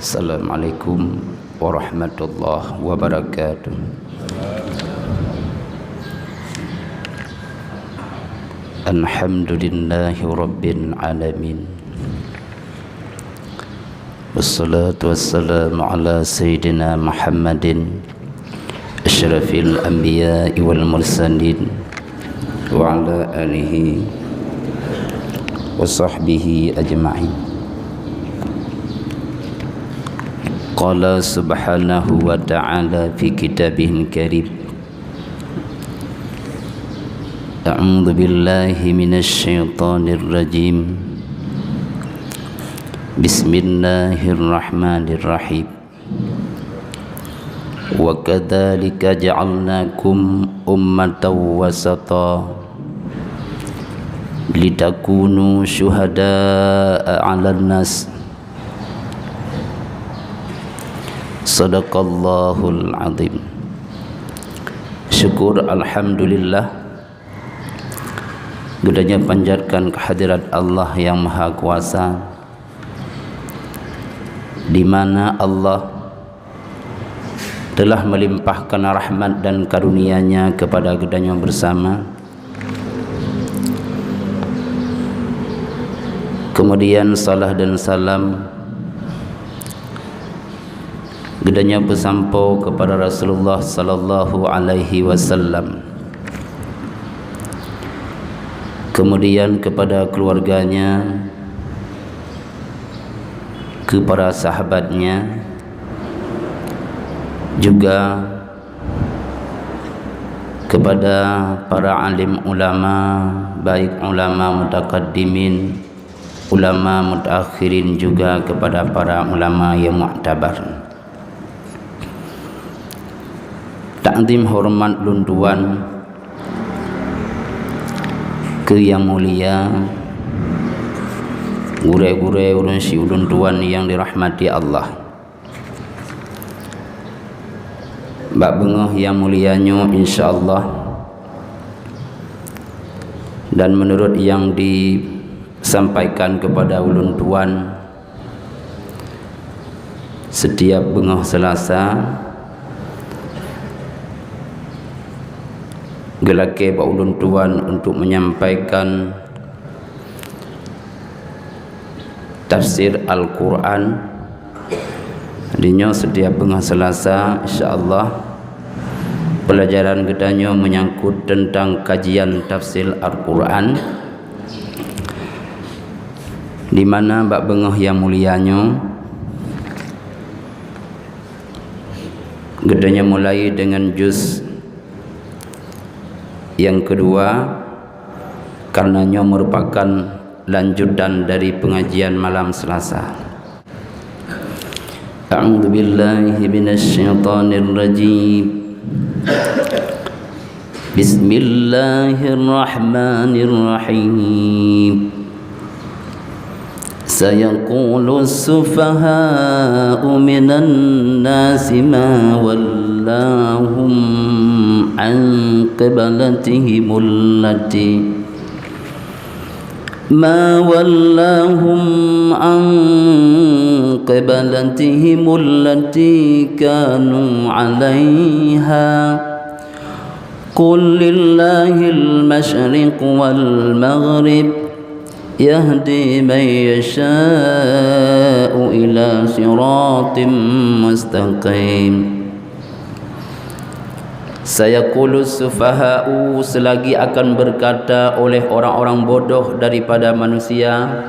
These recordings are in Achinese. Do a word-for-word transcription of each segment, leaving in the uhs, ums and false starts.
Assalamualaikum warahmatullahi wabarakatuh. Alhamdulillahi rabbil alamin. Wassalatu wassalamu ala sayyidina Muhammadin asyrafil anbiya'i wal mursalin wa ala alihi wa sahbihi ajma'in. Qala subhanahu wa ta'ala fi kitabihil karim. A'udzu billahi minasy syaithanir rajim. Bismillahirrahmanirrahim. Wa kadzalika ja'alnakum ummatan wasata litakunu syuhada'a 'alan nas. Sadaqallahul azim. Syukur, alhamdulillah, geutanyoe panjatkan kehadirat Allah Yang Maha Kuasa, di mana Allah telah melimpahkan rahmat dan karunia-Nya kepada geutanyoe bersama. Kemudian salat dan salam geutanyoe peusampoe kepada Rasulullah sallallahu alaihi wasallam, kemudian kepada keluarganya, kepada sahabatnya, juga kepada para alim ulama, baik ulama mutakaddimin, ulama mutaakhirin, juga kepada para ulama yang muktabar. Takzim hormat lôn tuan keu yang mulia, gurée-gurée ureuëng siulôn tuan yang dirahmati Allah. Bak beungoh nyang mulia nyoe, insya Allah, dan menurut yang disampaikan kepada ulôn tuan, setiap beungoh Selasa geulakée bak ulôn tuan untuk menyampaikan tafsir Al-Quran. Di nyoe setiap beungoh Selasa, insya Allah, pelajaran geutanyoe menyangkut tentang kajian tafsir Al-Quran, di mana bak beungoh nyang mulia nyoe geutanyoe mulai dengan juz yang kedua, karena nyoe merupakan lanjutan dari pengajian malam Selasa. A'udzubillahi minasyaitonirrajim. Bismillahirrahmanirrahim. سيقول السفهاء من الناس ما ولاهم عن قبلتهم التي ما ولاهم عن قبلتهم التي كانوا عليها. قل لله المشرق والمغرب يهدي من يشاء إلى صراط مستقيم. Sayaqulu sufaha'u, selagi akan berkata oleh orang-orang bodoh daripada manusia,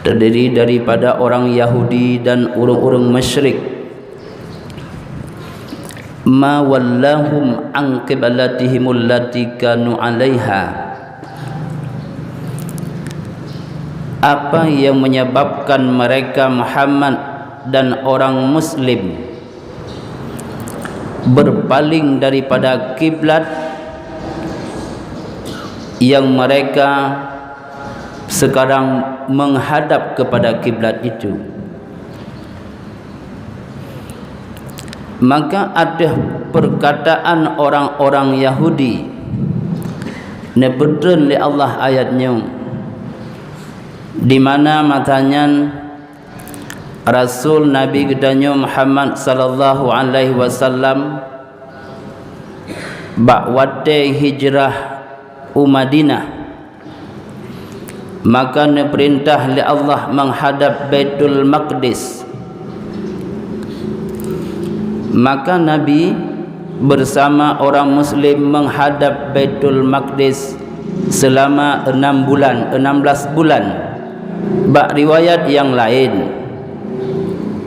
terdiri daripada orang Yahudi dan ureuëng-ureuëng musyrik, ma wallahum an qiblatihimul lati kanu alaiha. Apa yang menyebabkan mereka, Muhammad dan orang muslim, berpaling daripada kiblat yang mereka sekarang menghadap kepada kiblat itu? Maka ateueh perkataan orang-orang Yahudi, neupeutreun lé Allah ayat nyoe, di mana masa nyan Rasul Nabi geutanyoe Muhammad sallallahu alaihi wasallam bak watée hijrah u Madinah, maka neupeurintah lé Allah meuhadab Baitul Maqdis. Maka Nabi bersama orang Muslim meuhadab Baitul Maqdis seulama enam bulan, enam belas bulan. Bak riwayat nyang laén,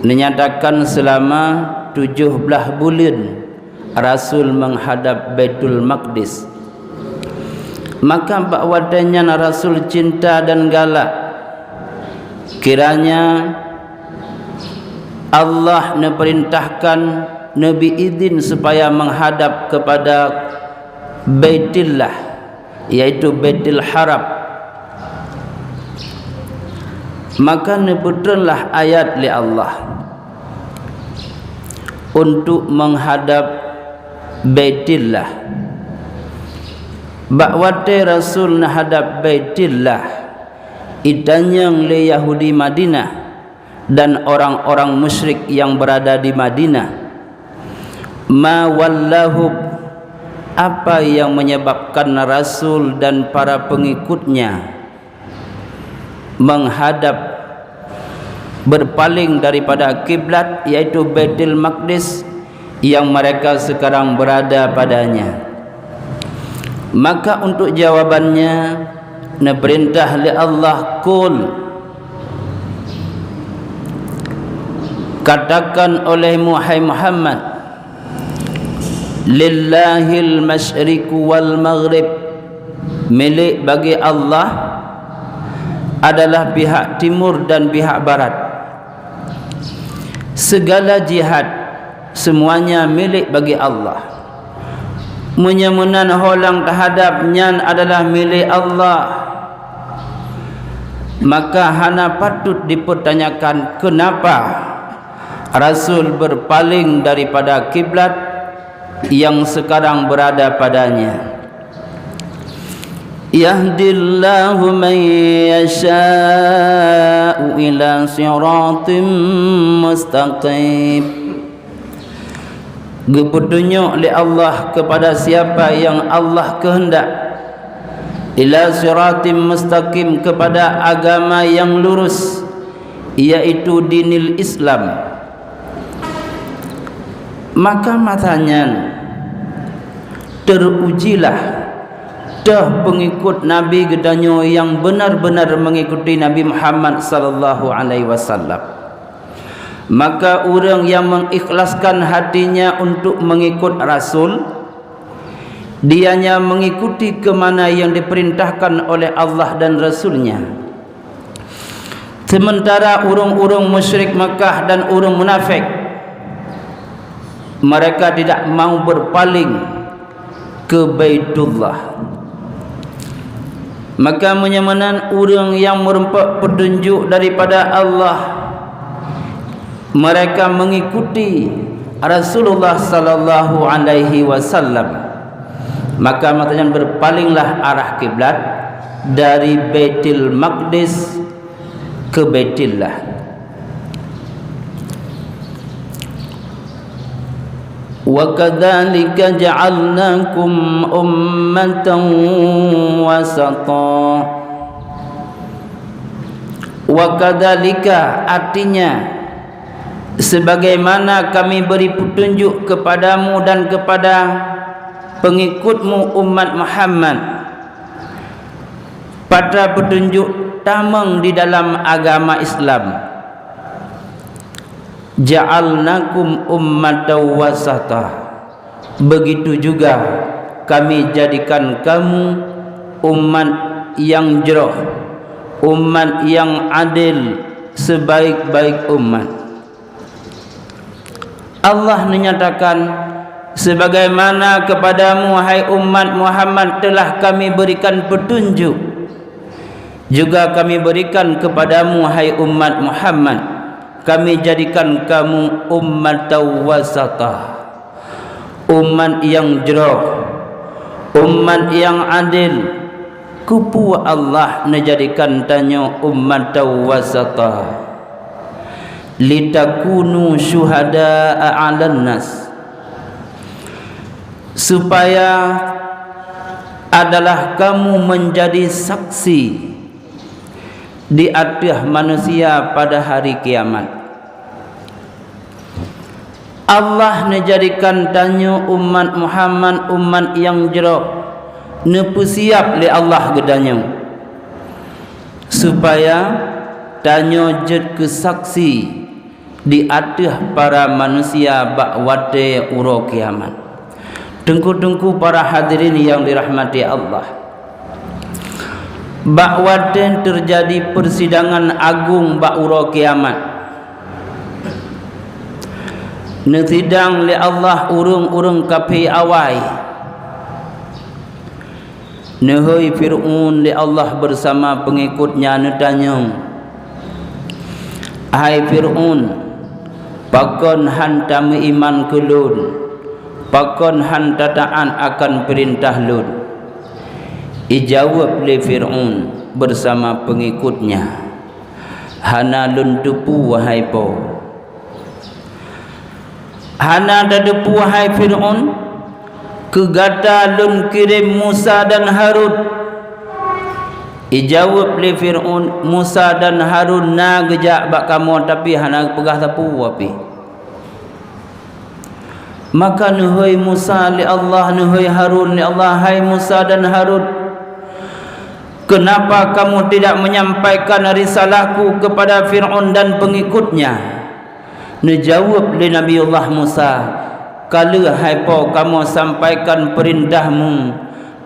neunyatakan seulama tujoh blaih buleuen Rasul meuhadab Baitul Maqdis. Maka bak watée nyan Rasul cinta dan galak. Kiranya Allah neupeurintahkan, neubi idhin supaya meuhadab keupada Baitillah, yaitu Baitul Haram. Maka neupeutrönlah ayat lé Allah untuk meuhadab Baitillah. Bak watée Rasul neuhadab Baitillah, itanyong lé Yahudi Madinah dan orang-orang musyrik yang berada di Madinah, "Ma wallahum, apa yang menyebabkan Rasul dan para pengikutnya meuhadab, berpaling daripada kiblat, yaitu Baitul Maqdis yang mereka sekarang berada padanya?" Maka untuk jawabannya, neupeurintah lé Allah, "Qul," katakan olehmu, hai Muhammad, "Lillahil masyriqu wal maghrib," milék bagi Allah adalah pihak timur dan pihak barat. Segala jihad, semuanya milék bagi Allah. Meunyoe meunan ho nyang teuhadab, nyan adalah milék Allah, maka hana patut dipertanyakan kenapa Rasul berpaling daripada kiblat yang sekarang berada padanya. "Yahdillahu man yasha'u ila siratim mustaqim." Geupeutunyok lé Allah kepada siapa yang Allah kehendak, ila siratim mustaqim, kepada agama yang lurus, yaitu dinil Islam. Maka masa nyan teurujilah toh peungikut Nabi geutanyoe nyang benar-benar mengikuti Nabi Muhammad sallallahu alaihi wasallam. Maka ureuëng yang mengikhlaskan hatinya untuk mengikut Rasul, dianya mengikuti kemana yang diperintahkan oleh Allah dan Rasul-Nya. Sementara ureuëng-ureuëng musyrik Makkah dan ureuëng munafik, mereka tidak mau berpaling ke Baitullah. Maka meunyoe meunan ureuëng nyang meureumpok peutunjuk daripada Allah, mereka mengikuti Rasulullah sallallahu alaihi wasallam, maka masa nyan berpalinglah arah kiblat dari Baitul Maqdis ke Baitillah. "Wa kadzalika ja'alnakum ummatan wasata." "Wa kadzalika," artinya, sebagaimana Kami beri petunjuk kepadamu dan kepada pengikutmu umat Muhammad, pada petunjuk tamong di dalam agama Islam, "Ja'alnakum ummatan wasata." Begitu juga Kami jadikan kamu umat yang jroh, umat yang adil, sebaik-baik umat. Allah menyatakan, "Sebagaimana kepadamu, hai umat Muhammad, telah Kami berikan petunjuk, juga Kami berikan kepadamu, hai umat Muhammad, Kami jadikan kamu ummatan wasata, umat yang jroh, umat yang adil." Keupeue Allah neujadikan tanyoe ummatan wasata? "Litakunu syuhada'a 'alan nas," supaya adalah kamu menjadi saksi di ateueh manusia pada hari kiamat. Allah neujadikan tanyoe umat Muhammad umat nyang jroh, neupeusiab lé Allah geutanyoe, supaya tanyoe jeuet keu saksi di ateueh para manusia bak watée uroe kiamat. Teungku-teungku para hadirin nyang dirahmati Allah, bak watée teujadi peusidangan agong bak uroe kiamat, neusidang lé Allah ureuëng-ureuëng kafé awai. Neuhôi Fir'aun lé Allah beusama peungikutnya neutanyong, "Hai Fir'aun, pakon hán tameuiman keu lôn? Pakon hán tataát akan peurintah lôn?" Ijaweueb lé Fir'aun beusama peungikutnya, "Hana lôn teupeu, wahai Po. Hana tateupeue, hai Fir'aun, keu gata lôn kirém Musa dan Harun." Ijaweueb lé Fir'aun, "Musa dan Harun na geujak bak kamoe, tapi hana geupeugah sapeue pih." Maka neuhôi Musa lé Allah, neuhôi Harun lé Allah, "Hai Musa dan Harun, kenapa kamu tidak menyampaikan risalahku kepada Fir'aun dan pengikutnya?" Neujaweueb lé Nabiullah Musa, "Ka lheueh, hai Po, kamoe sampaikan peurintahmu,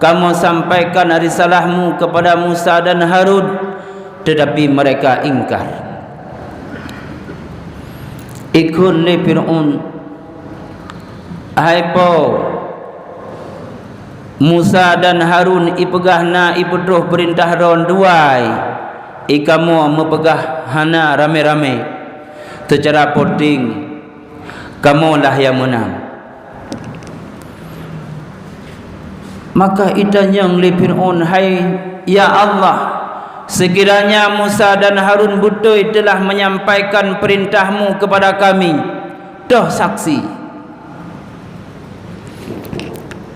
kamoe sampaikan risalahmu kepada Musa dan Harun, tetapi mereka ingkar." Ikheun lé Fir'aun, "Hai Po, Musa dan Harun ipeugah na ipeutroh peurintah droe dua, i kamoe meupeugah hana ramé-ramé. Seucara poting, kamoe lah nyang meunang." Maka itanyong lé Fir'aun, "Hai, ya Allah, sekiranya Musa dan Harun beutôi telah menyampaikan peurintahmu kepada kami, toh saksi."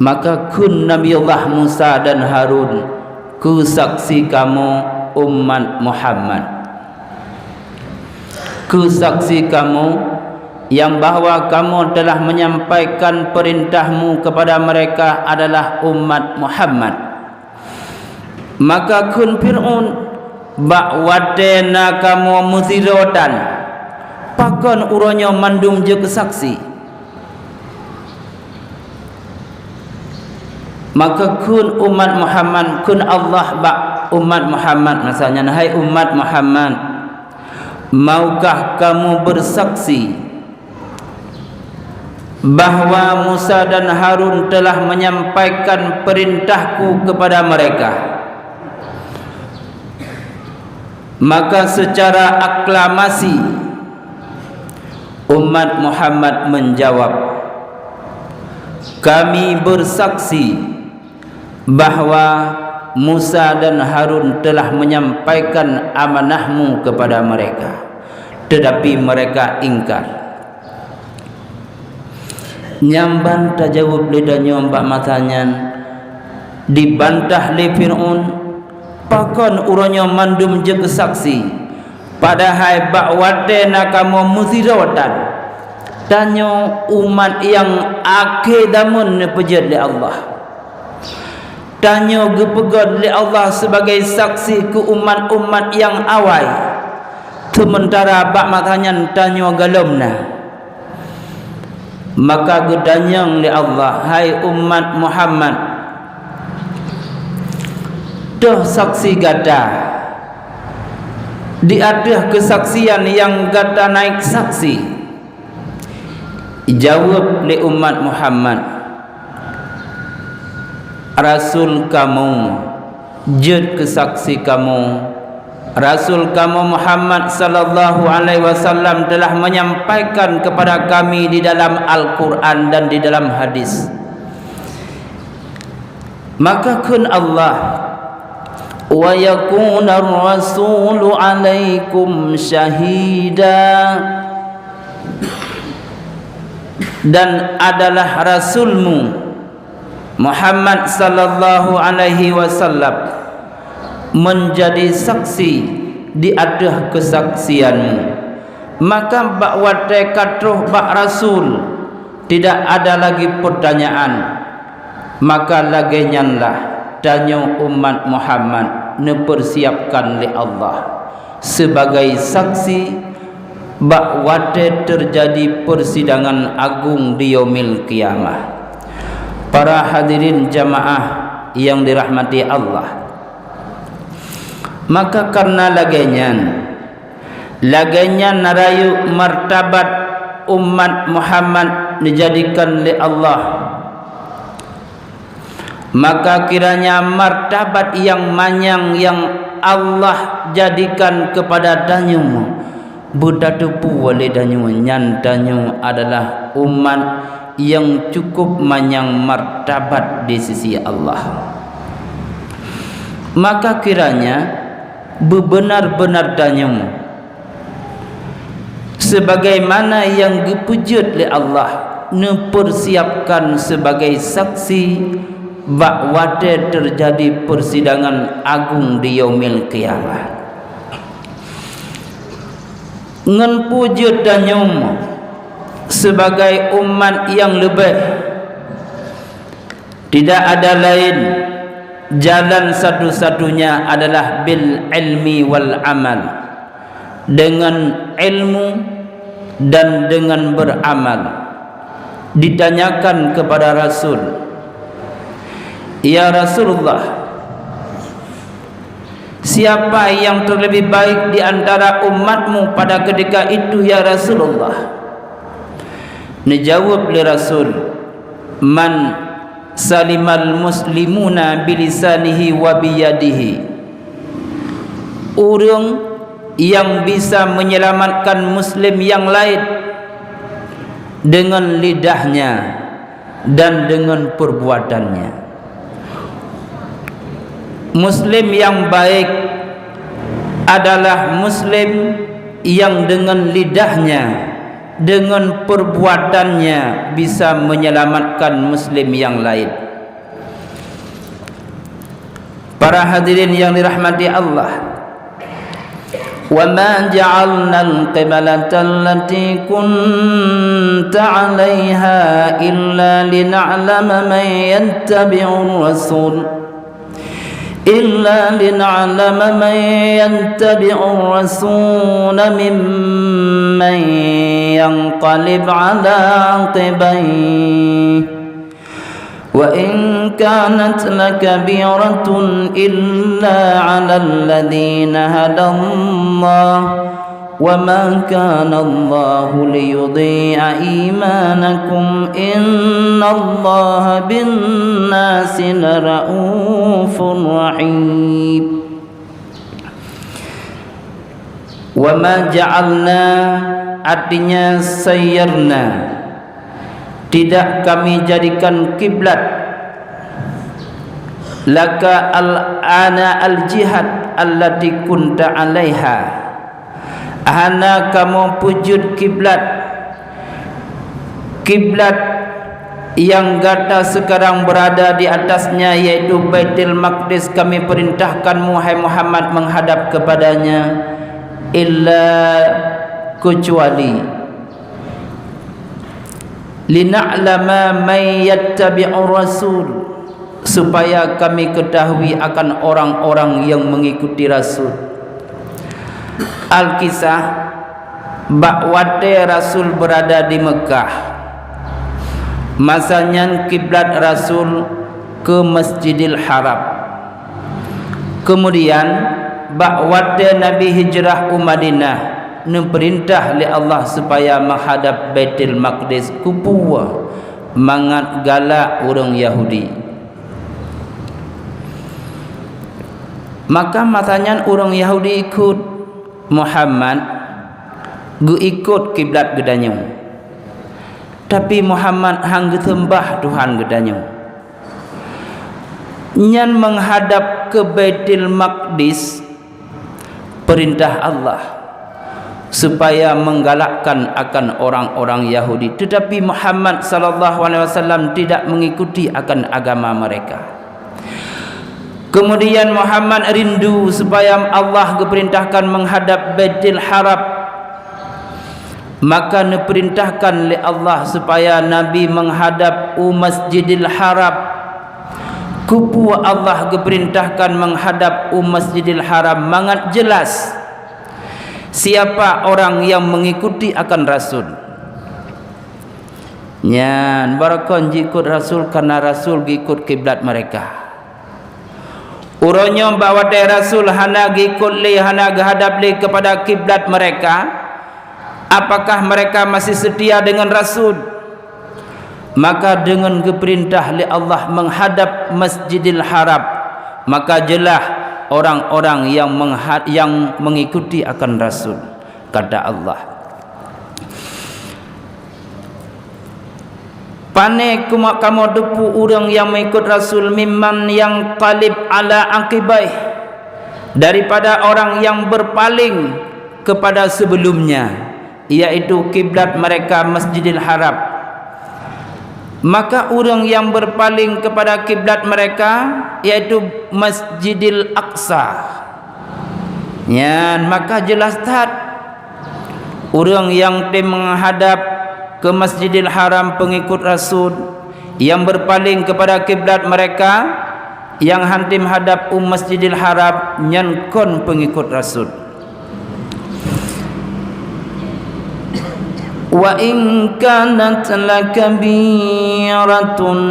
Maka kheun Nabiullah Musa dan Harun, "Keu saksi kamoe umat Muhammad. Keu saksi kamoe nyang bahwa kamoe telah menyampaikan peurintahmu kepada mereka adalah umat Muhammad." Maka kheun Fir'aun, "Bak watée na kamoe meusidroe tan, pakon uroe nyoe mandum jeuet keu saksi?" Maka kheun umat Muhammad, kheun Allah bak umat Muhammad masa nyan, "Hai umat Muhammad, maukah kamu bersaksi bahwa Musa dan Harun telah menyampaikan perintahku kepada mereka?" Maka secara aklamasi umat Muhammad menjawab, "Kami bersaksi bahwa Musa dan Harun telah menyampaikan amanahmu kepada mereka, tetapi mereka ingkar." Nyan ban tajaweueb lé tanyoe bak masa nyan, dibantah lé Fir'aun, "Pakon uroe nyoe mandum jeuet keu saksi, padahai bak watée na kamoe meusidroe tan? Tanyoe umat nyang akhé zaman neupeujeuet lé Allah. Tanyoe geupeugét lé Allah sibagai saksi keu umat-umat nyang awai, seumeuntara bak masa nyan tanyoe gohlom na." Maka geutanyong lé Allah, "Hai umat Muhammad, toh saksi gata di ateueh keusaksian nyang gata naiek saksi?" Jaweueb lé umat Muhammad, "Rasul kamoe jeuet keu saksi kamoe. Rasul kamoe Muhammad sallallahu alaihi wasallam telah menyampaikan kepada kami di dalam Al-Quran dan di dalam hadis." Maka kheun Allah, "Wa yakunar rasulu alaikum syahida." dan adalah Rasulmu, Muhammad sallallahu alaihi wasallam, menjadi saksi di ateueh kesaksianmu. Maka bak watée ka troh bak Rasul, tidak ada lagi pertanyaan. Maka lagée nyanlah tanyoe umat Muhammad neupersiapkan lé Allah sebagai saksi bak watée teujadi persidangan agong di Yaumil Qiyamah. Para hadirin jamaah yang dirahmati Allah, maka karena lagée nyan, lagée nyan rayeuk martabat umat Muhammad dijadikan lé Allah. Maka kiranya martabat nyang manyang nyang Allah jadikan keupada tanyoe beutateupeue lé tanyoe, nyan tanyoe adalah umat nyang cukup manyang martabat di sisi Allah. Maka kiranya beubeunar-beunar tanyoe, sebagaimana nyang geupeujeuet lé Allah, neupersiapkan sebagai saksi bak watée teujadi persidangan agong di Yaumil Qiyamah. Ngon peue jeuet tanyoe sebagai umat nyang leubeh, tidak ada laén, jalan satu-satunya adalah bil ilmi wal amal, dengan ilmu dan dengan beramal. Ditanyakan kepada Rasul, "Ya Rasulullah, siapa yang terlebih baik di antara umatmu pada ketika itu, ya Rasulullah?" Neujaweueb lé Rasul, "Man salimal muslimuna bilisanihi wa biyadihi." Ureuëng yang bisa menyelamatkan muslim yang lain dengan lidahnya dan dengan perbuatannya. Muslim yang baik adalah muslim yang dengan lidahnya, dengan perbuatannya bisa menyelamatkan muslim yang lain. Para hadirin yang dirahmati Allah, "Wa ma ja'alnal qiblatal lati kunta 'alaiha illa lina'lama man yattabi'ur rasul, illa lina'lama man yattabi'ur rasul mimman yanqalib 'ala 'aqibaih." وإن كانت لكبيرة إلا على الذين هدى الله وما كان الله ليضيع إيمانكم إن الله بالناس لرءوف رحيم. Wa ma ja'alna, artinya sayyarna, tidak kami jadikan kiblat, laka al-ana al-jihad allati kunta 'alaiha, hana kamoe peujeuet kiblat, kiblat nyang gata sekarang berada di atasnya, yaitu Baitul Maqdis, kami perintahkanmu, hai Muhammad, menghadap kepadanya, illa, kecuali, lina'lama man yattabi'ur rasul, supaya kami ketahui akan orang-orang yang mengikuti Rasul. Alkisah, bak watée Rasul berada di Mekah, masa nyan kiblat Rasul ke Masjidil Haram. Kemudian, bak watée Nabi hijrah u Madinah, neupeurintah lé Allah supaya meuhadab Baitul Maqdis, keupeue? Mangat galak ureuëng Yahudi. Maka masa nyan ureuëng Yahudi ikot Muhammad, geuikot kiblat geutanyoe. Tapi Muhammad han geuseumbah Tuhan geutanyoe. Nyan meuhadab keu Baitul Maqdis, peurintah Allah. supaya menggalakkan akan orang-orang Yahudi. Tetapi Muhammad sallallahu alaihi wasallam tidak mengikuti akan agama mereka. Kemudian Muhammad rindu supaya Allah geuperintahkan menghadap Baitul Haram. Maka neuperintahkan lé Allah supaya Nabi menghadap u Masjidil Haram. Keupeue Allah geuperintahkan menghadap u Masjidil Haram? Mangat jelas siapa orang yang mengikuti akan Rasul. Nyan, barokon jiikot Rasul karena Rasul geikot kiblat mereka. Uroe nyoe bak watée Rasul hana geikot lé, hana geuhadap lé kepada kiblat mereka, apakah mereka masih setia dengan Rasul? Maka deungon geupeurintah lé Allah menghadap Masjidil Haram, maka jeulaih orang-orang yang mengha-, yang mengikuti akan Rasul, kata Allah. Pane kamoe teupeu ureuëng nyang meuikot Rasul, mimman yanqalib ala aqibaih, daripada orang yang berpaling kepada sebelumnya, yaitu kiblat mereka Masjidil Haram. Maka ureuëng yang berpaling kepada kiblat mereka, yaitu Masjidil Aqsa. Nyan, maka jeulaih that, ureuëng nyang tem menghadap ke Masjidil Haram, pengikut Rasul, yang berpaling kepada kiblat mereka, nyang han tem hadap u Masjidil Haram, nyan kon pengikut Rasul. Wa in kanat lakabiratun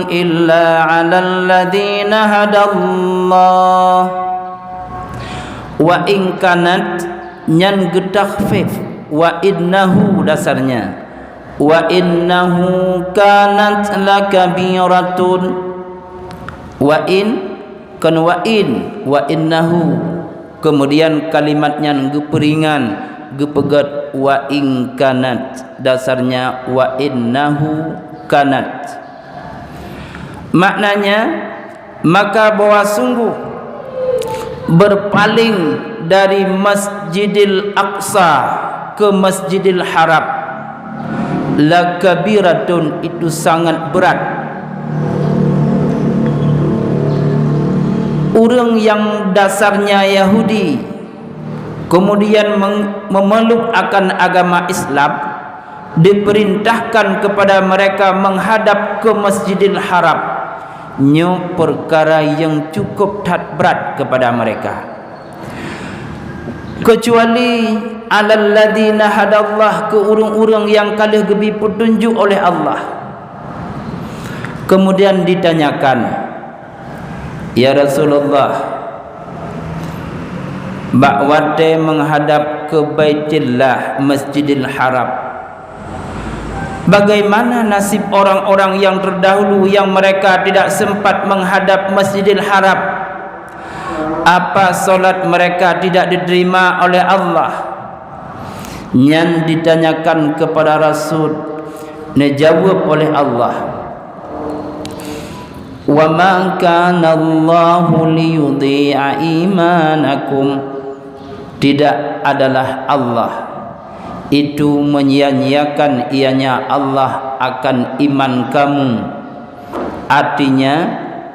illa 'alal ladzina hadallah. Wa in kanat, nyan geutakhfif, wa innahu dasarnya. Wa innahu kanat lakabiratun. Wa in, kon wa in, wa innahu. Kemudian kalimat nyan geupeuringan, geupeugét wa in kanat. Dasarnya wa innahu kanat. Maknanya, maka bahwa sungguh berpaling dari Masjidil Aqsa ke Masjidil Haram, lakabiratun, itu sangat berat. Ureuëng yang dasarnya Yahudi, kemudian meng-, memeluk akan agama Islam, diperintahkan kepada mereka menghadap ke Masjidil Haram. Nyoe perkara yang cukup that berat kepada mereka. Kecuali alalladzina hadallah, ke ureuëng-ureuëng yang ka lheueh geubri peutunjuk oleh Allah. Kemudian ditanyakan, "Ya Rasulullah, bak watée menghadap ke Baitullah, Masjidil Haram, bagaimana nasib orang-orang yang terdahulu yang mereka tidak sempat menghadap Masjidil Haram? Apa salat mereka tidak diterima oleh Allah?" Nyan ditanyakan kepada Rasul, neujaweueb oleh Allah, "Wa ma kana Allahu liyudhi'a imanakum." Tidak adalah Allah itu menyia-nyiakan, ianya Allah, akan iman kamu, artinya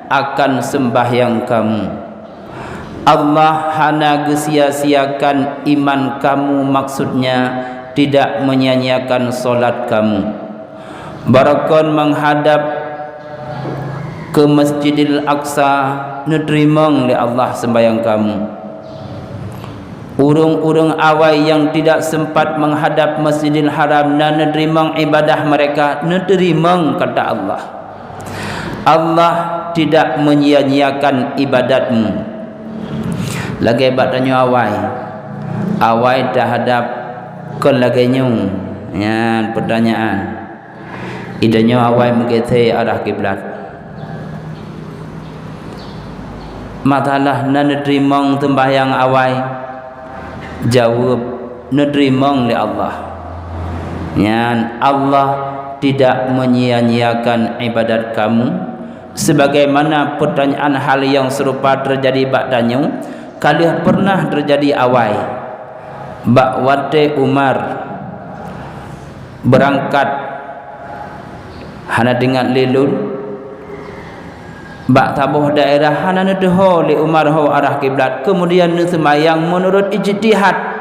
akan sembahyang kamu. Allah hana geusia-siakan iman kamu, maksudnya tidak menyia-nyiakan salat kamu. Barokon menghadap ke Masjidil Aqsa, neuteurimong lé Allah sembahyang kamu. Ureuëng-ureuëng awai yang tidak sempat menghadap Masjidil Haram na neuteurimong ibadah mereka, neuteurimong, kata Allah. Allah tidak menyia-nyiakan ibadatmu. Lagée bak tanyoe awai. Awai tahadap kon lagée nyoe. Nyan pertanyaan. Itanyoe awai meugeusé arah kiblat. Masalah na neuteurimong sembahyang awai? Jaweueb, neuteurimong lé Allah. Nyan, Allah tidak menyia-nyiakan ibadat kamu, sebagaimana pertanyaan hal yang serupa terjadi bak tanyoe, ka lheueh pernah terjadi awai. Bak watée Umar beurangkat, hana teuingat lé lôn, bak saboh daerah hana neuteuho lé Umar ho arah kiblat, keumudian neuseumayang meunurot ijtihad.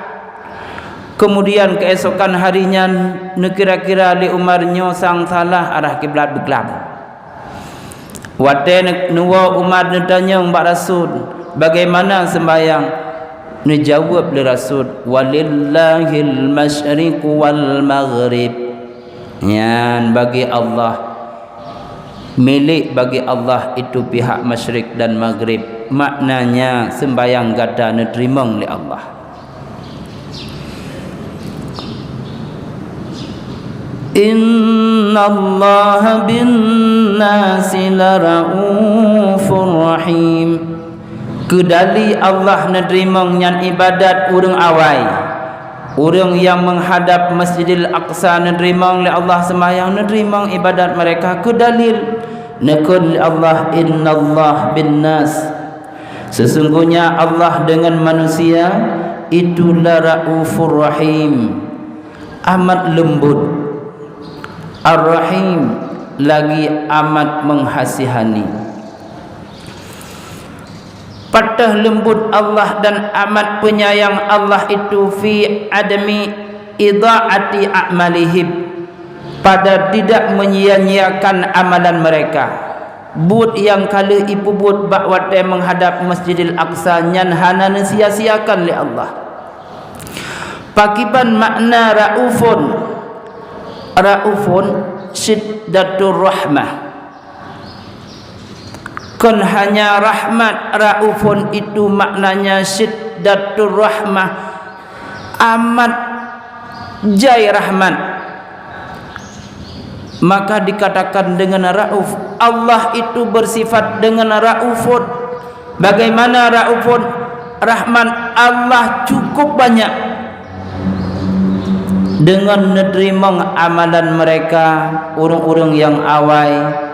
Keumudian keuesokan hari nyan neukira-kira lé Umar nyoe sang salah arah kiblat beuklam. Watée neuwoe Umar neutanyong bak Rasul, "Bagaimana seumbahyang?" Neujaweueb lé Rasul, "Walillahil masyriqu wal maghrib." Nyan bagi Allah, milék bagi Allah itu pihak masyrik dan maghrib. Maknanya seumbahyang gata neuteurimong lé Allah. Innallaha bin nasi laraufur rahim. Keudali Allah neuteurimong nyan ibadat ureuëng awai. Ureuëng nyang meuhadab Masjidil Aqsa neuteurimong lé Allah seumbahyang, neuteurimong ibadat mereka. Keudali neukheun lé Allah, "Innallaha bin nas." Sesungguhnya Allah dengan manusia itu laraufur rahim, amat leumbot, ar-rahim, lagi amat menghasihani. Pat leumbot Allah dan amat penyayang Allah itu fi adami idha'ati a'malihim, pada tidak menyia-nyiakan amalan mereka. Buet nyang ka lheueh ipeubuet bak watée meuhadab Masjidil Aqsa nyan hana neusia-siakan lé Allah. Pakiban makna raufun? Raufun syiddatur rahmah. Kon hanya rahmat, raufun itu maknanya syiddatur rahmah, amat jai rahmat. Maka dikatakan dengan rauf, Allah itu bersifat dengan raufun. Bagaimana raufun? Rahmat Allah cukup banyak. Dengan neuteurimong amalan mereka, ureuëng-ureuëng nyang awai.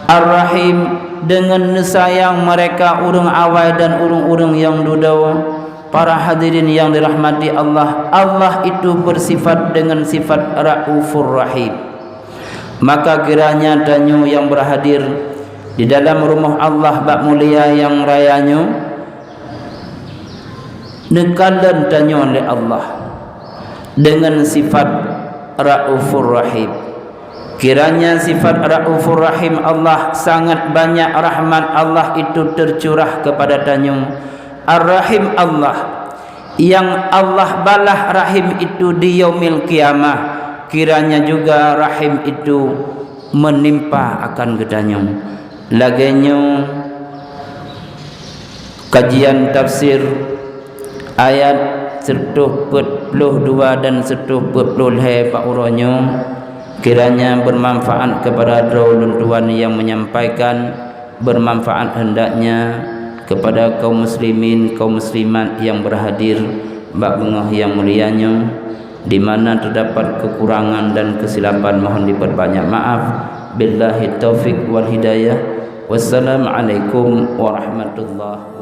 Ar-Rahim, dengan neusayang mereka ureuëng awai dan ureuëng-ureuëng nyang dudoe. Para hadirin yang dirahmati Allah, Allah itu bersifat dengan sifat Raufur Rahim. Maka kiranya tanyoe nyang berhadir di dalam rumoh Allah bak mulia nyang raya nyoe, neukalon tanyoe lé Allah dengan sifat Raufur Rahim. Kiranya sifat Raufur Rahim Allah, sangat banyak rahmat Allah itu tercurah kepada tanyoe. Ar-Rahim Allah, yang Allah balah rahim itu di Yaumil Qiyamah, kiranya juga rahim itu menimpa akan geutanyoe. Lagée nyoe, kajian tafsir ayat seratus empat puluh dua dan seratus empat puluh lhée bak uroe nyoe, kiranya bermanfaat kepada droe ulôn tuan yang menyampaikan, bermanfaat hendaknya kepada kaum muslimin, kaum muslimat yang berhadir bak beungoh yang mulia nyoe. Di mana terdapat kekurangan dan kesilapan, mohon diperbanyak maaf. Billahi taufik wal hidayah. Wassalamualaikum warahmatullahi